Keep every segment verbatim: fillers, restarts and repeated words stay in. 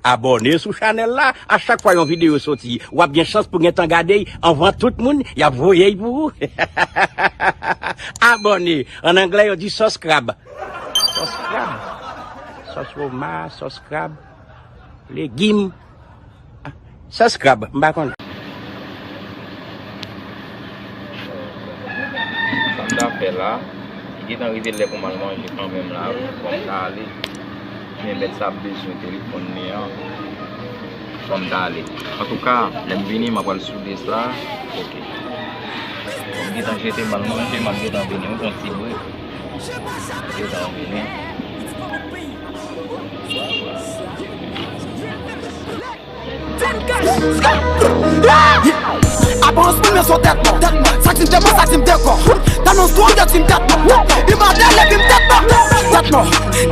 Abòne sou chanèl la, a chak fwa yon videyo soti, w ap gen chans pou gentan gade y anvan tout moun, y ap voye y pou ou. Abòne, an anglè yo di subscribe. Subscribe. Sòs woma, sòs krab, legim. Ah, sòs krab, m pa konn. Sa m ta fè la, li gentan rive lè pou m al manje kanmenm la, wi, fò m ta ale. Men mèt sa ap bezwen telefòn li an, fò m ta ale. Antouka, lè m vini, m ap al soude sa. Ok. Bon, m gentan jete m al manje, m ap gentan vini, wi, yon ti brek. M gentan vini. Aparans moun men son tèt mò. Sa k di m te bon, sa k di m te kò. Tèlman strong, yo di m tèt mò. Imòtèl epi m tèt mò. Tèt mò,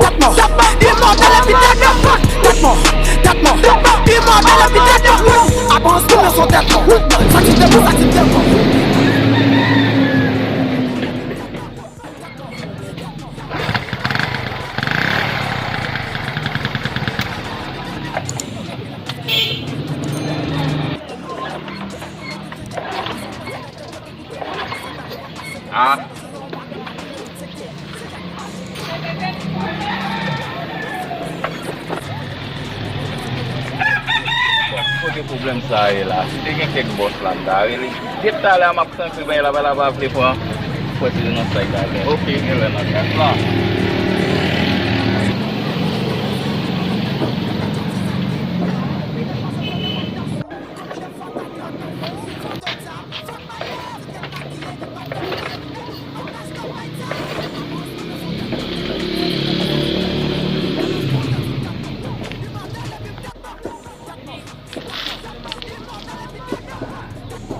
tèt mò. Imòtèl epi tèt mò. Tèt mò, tèt mò. Imòtèl epi tèt mò. Aparans moun men son tèt mò. Sa k di m te bon, sa k di m te kò. Ah. Bon, kote pwoblèm sa a ye la? Si te gen kèk bòs la, m ta rele. Depi talè a, m ap tanke, men la, la pa vle pran. Fò tire nan sa k ta gen. Ok, gen lè nan klas la.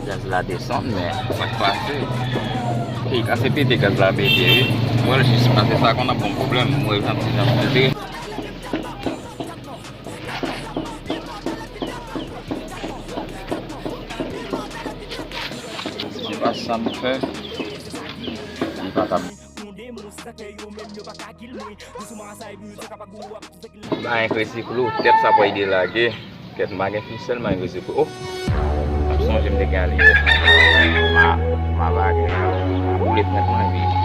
Gaz la desann, men sa k pase? Ey, kase pete, gaz la pete, wi. Mwen jis pase sa konn ap bon pwoblèm. Mwen jan ti jan filtre. Se pa sa m fè. Li pa ka. Ba yon kresi klou, tèt sa pral delage. Kèt, m pa gen fisèl, m pa gen kresi klou. Oh! M ap sonje m te gen ale. Ma, ma bagay. Boule tèt mwen, wi.